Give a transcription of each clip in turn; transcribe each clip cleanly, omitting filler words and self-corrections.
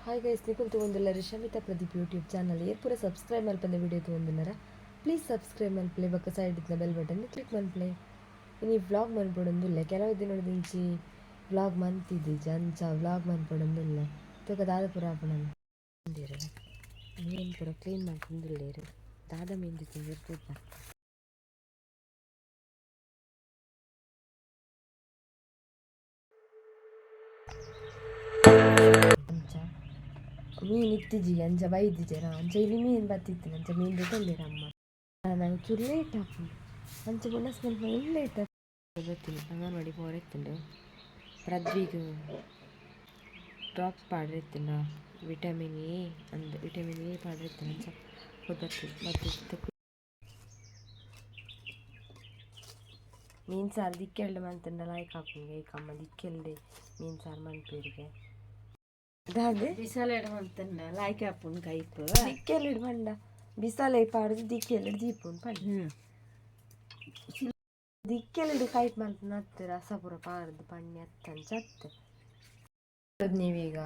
Hi guys, ನಿಕುಲು ತೂವೊಂದುಲ್ಲರ್ Shamita Pradeep YouTube channel. ಏರ್ ಪೂರ ಸಬ್ಸ್ಕ್ರೈಬ್ ಮಲ್ಪಂದೆ ವಿಡಿಯೋ ತೂವೊಂದುಲ್ಲರ, ಪ್ಲೀಸ್ ಸಬ್ಸ್ಕ್ರೈಬ್ ಮಲ್ಪಲೆ ಬೊಕ್ಕ ಸೈಡ್ ಇತ್ತಿನ ಬೆಲ್ ಬಟನ್ ಕ್ಲಿಕ್ ಮಲ್ಪಲೆ. ಇನಿ ವ್ಲಾಗ್ ಮನ್ಪೊಡೊಂದುಲ್ಲೆ. ಕೆಲವು ದಿನೊಡ್ದಿಂಚಿ ವ್ಲಾಗ್ ಮಂತಿಜ್ಜಿ, ಅಂಚ ವ್ಲಾಗ್ ಮನ್ಪೊಡೊಂದುಲ್ಲೆ. ತೂಕ ದಾದ ಪೂರ ಆಪುಂಡು. ಮೀನ್ ಪೂರ ಕ್ಲೀನ್ ಮಲ್ತೊಂದುಲ್ಲೆರ್. ದಾದ ಮೀನ್ ದೆತ್ತೊಂದೆರ್ ತೂಪ. ಅಂಚ ಮೀನ್ ಇತ್ತಿಜಿ, ಅಂಚ ಬೈದಿಜೆರ. ಅಂಚ ಇನಿ ಮೀನ್ ಬತ್ತಿತ್ತಿನ, ಅಂಚ ಮೀನ್ ದೆತ್ತೊಂದೆರ್ ಅಮ್ಮ. ನಂಗೆ ಲೇಟ್ ಆಪುಂಡು, ಅಂಚ ಒಣಸ್ ಮನ್ಪುನ ಲೇಟ್ ಬತ್ತೀನಿ. ಅಂಗನವಾಡಿ ಪೋರೆ ಇತ್ತುಂಡು. ಪ್ರದ್ವಿಗ್ ಡ್ರಾಪ್ಸ್ ಪಾಡ್ರೆ ಇತ್ತುಂಡ, ವಿಟಮಿನ್ ಎ ಅಂದ್, ವಿಟಮಿನ್ ಎ ಪಾಡ್ರೆ ಇತ್ತುಂಡು. ಅಂಚ ಪೋದು ಬತ್ತೀನಿ. ಬತ್ತಿ ಮೀನು ಸಾರು ದಿಕ್ಕೆಲ್ಡ್ ಮಂತುಂಡ ಲಾಯ್ಕ್ ಆಪುಂಡು. ಐಕ್ ಅಮ್ಮ ದಿಕ್ಕೆಲ್ಡೆ ಮೀನು ಸಾರು ಮನ್ಪೆರ್ಗೆ. ದಾದೆ? ಬಿಸಲೆಡ್ ಮಂತುಂಡ ಲಾಯ್ಕ್ ಆಪುಂಡು ಕೈಪ್. ದಿಕ್ಕೆಲ್ಡ್ ಪಂಡ ಬಿಸಲೆ ಪಾಡ್ದು ದಿಕ್ಕೆಲ್ಡ್ ದೀಪುಂಡು ಪಂಡ. ದಿಕ್ಕೆಲ್ಡ್ ಕೈಪ್ ಮಲ್ಪುನ ಅತ್ತ್, ರಸ ಪೂರ ಪಾಡ್ದು ಪಣ್ಣಿ ಅತ್ತ್, ಅಂಚ ಅತ್ತ್. ನೀವೀಗ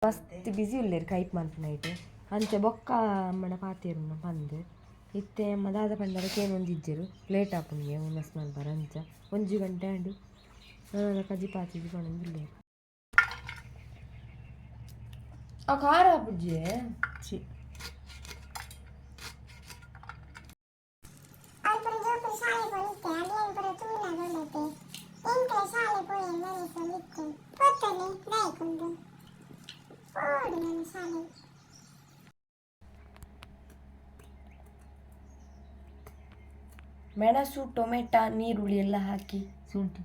ಮಸ್ತ್ ಬಿಸಿ ಉಲ್ಲೆರ್ ಕೈಪ್ ಮಲ್ಪುನೈಟ್. ಅಂಚ ಬೊಕ್ಕ ಅಮ್ಮಡ ಪಾತೆರುನ ಪಂದ್. ಇತ್ತೆ ಅಮ್ಮ ದಾದ ಪಂಡರ ಕೇನೊಂದಿಜ್ಜೆರ್. ಲೇಟ್ ಆಪುಂಡು ಉನಸ್ ಮಲ್ಪರ. ಅಂಚ 1 ಗಂಟೆ ಆಂಡ್, ನನಲ ಕಜಿಪು ಆತಿಜಿ ಪನೊಂದುಲ್ಲೆರ್. ಆ ಖಾರ ಆಪುಜಿ. ಚಿ. ಅಲ್ಪ ಜೋಕುಲು ಶಾಲೆ ಪೋನಿತ್ತೆ, ಅಕ್ಲೆನ್ ಪೂರ ತೂನಗ ಉಂಡತೆ. ಎಂಕ್ಲ ಶಾಲೆ ಪೋಯೆರ್ ಮನಸ್ಸೊಂದಿತ್ತೆ. ಪೊತ್ತನೆ ದಾಯೆಗುಂಡು ಪೋಡು ನನ್ನ ಶಾಲೆ. ಮೆಣಸು, ಟೊಮೆಟ, ನೀರುಳ್ಳಿ ಎಲ್ಲ ಹಾಕಿ. ಶುಂಠಿ.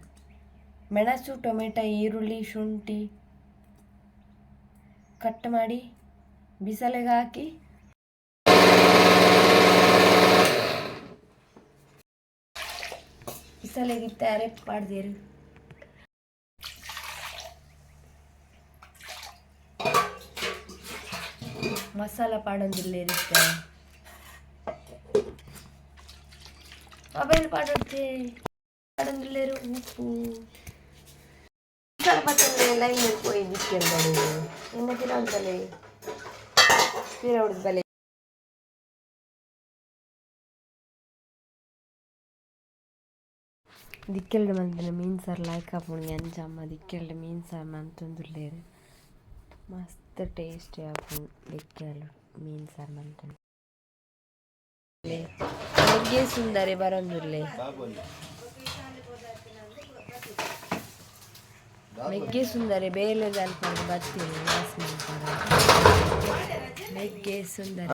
ಮೆಣಸು, ಟೊಮೆಟೊ, ಈರುಳ್ಳಿ, ಶುಂಠಿ ಕಟ್ ಮಾಡಿ ಬಿಸಲೆಗೆ ಹಾಕಿ, ಬಿಸಲೆಗಿತ್ತ ಅರೆಪ್ ಪಾಡ್ದೇರು. ಮಸಾಲ ಪಾಡೊಂದಿಲ್ಲೇರಿತ್ತೆ. ಮೊಬೈಲ್ ಪಾಡೊಡ್ಚೆ. ಪಾಡೊಂದಿಲ್ಲೇರು ಉಪ್ಪು. ಮಸಾಲ ಪತ್ತಂದೆ ಲೈನ್ ಪೋಯಿ ದಿಕ್ಕೆಲ್ ಬಡೆ ಇನ್ನ ಪಿರ ಉಂತಲೆ, ಪಿರ ಉಡ್ದು ಬಲೆ. ದಿಕ್ಕೆಲ್ಡ್ ಮಲ್ತಿನ ಮೀನ್ ಸಾರು ಲಾಯ್ಕ್ ಆಪುಂಡು. ಅಂಚ ಅಮ್ಮ ದಿಕ್ಕೆಲ್ಡ್ ಮೀನ್ ಸಾರು ಮಂತೊಂದುಲ್ಲೆರ್. ಮಸ್ತ್ ಟೇಸ್ಟಿ ಆಪುಂಡು ದಿಕ್ಕೆಲ್ ಮೀನ್ ಸಾರು ಮಂತುಂಡ. ಮೆಗ್ಗೆ ಸುಂದರೆ ಬರೊಂದುಲ್ಲೆ. ಮೆಗ್ಗೆ ಸುಂದರೆ ಬೇಲೆದ ಅಲ್ಪ ಬತ್ತೀನಿ ವಾಸ್ ಮಲ್ಪರ. ಮೆಗ್ಗೆ ಸುಂದರ.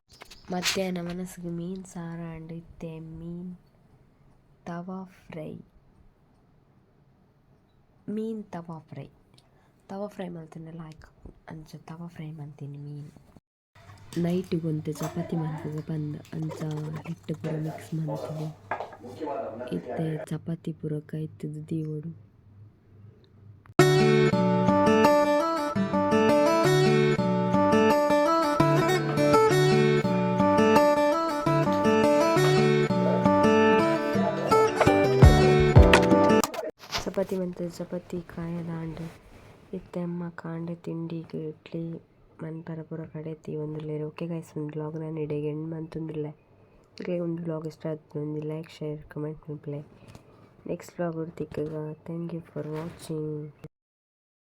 ಮಧ್ಯಾಹ್ನ ವನಸ್ಗ್ ಮೀನ್ ಸಾರಾಂಡ್. ಇತ್ತೆ ಮೀನ್ ತವಾ ಫ್ರೈ, ಮೀನ್ ತವಾ ಫ್ರೈ. ತವಾ ಫ್ರೈ ಮಲ್ತುಂಡ ಲಾಯ್ಕ್. ಅಂಚ ತವಾ ಫ್ರೈ ಮಂತೀನಿ ಮೀನ್. ನೈಟ್ ಒಂತೆ ಚಪಾತಿ ಮನ್ಪುಗ ಪಂದ್ ಅಂಚ ಹಿಟ್ಟು ಪೂರ ಮಿಕ್ಸ್ ಮಂತುದು ಇತ್ತೆ ಚಪಾತಿ ಪೂರ ಕೈತುದು ದೀವೊಡು. ಚಪಾತಿ ಮಂತ್ ಚಪಾತಿ ಕಾಯದಾಂಡ್. ಇತ್ತೆ ಅಮ್ಮ ಕಾಂಡೆ ತಿಂಡಿಗ್ ಇಡ್ಲಿ ಮನ್ಪರ ಪೂರ ಕಡೆ ದೀವೊಂದುಲ್ಲೆರ್. ಓಕೆ ಗೈಸ್, ಒಂದು ವ್ಲಾಗ್ ನ ಇಡೆಗ್ ಎಂಡ್ ಮಂತೊಂದುಲ್ಲೆ. ನಿಕ್ಲೆಗ್ ಉಂದು ವ್ಲಾಗ್ ಇಷ್ಟ ಆತ್ಂಡ ಒಂಜಿ ಲೈಕ್, ಶೇರ್, ಕಮೆಂಟ್ ಮನ್ಪುಲೆ. ನೆಕ್ಸ್ಟ್ ವ್ಲಾಗ್ ತಿಕ್ಕುಗ. Thank you for watching.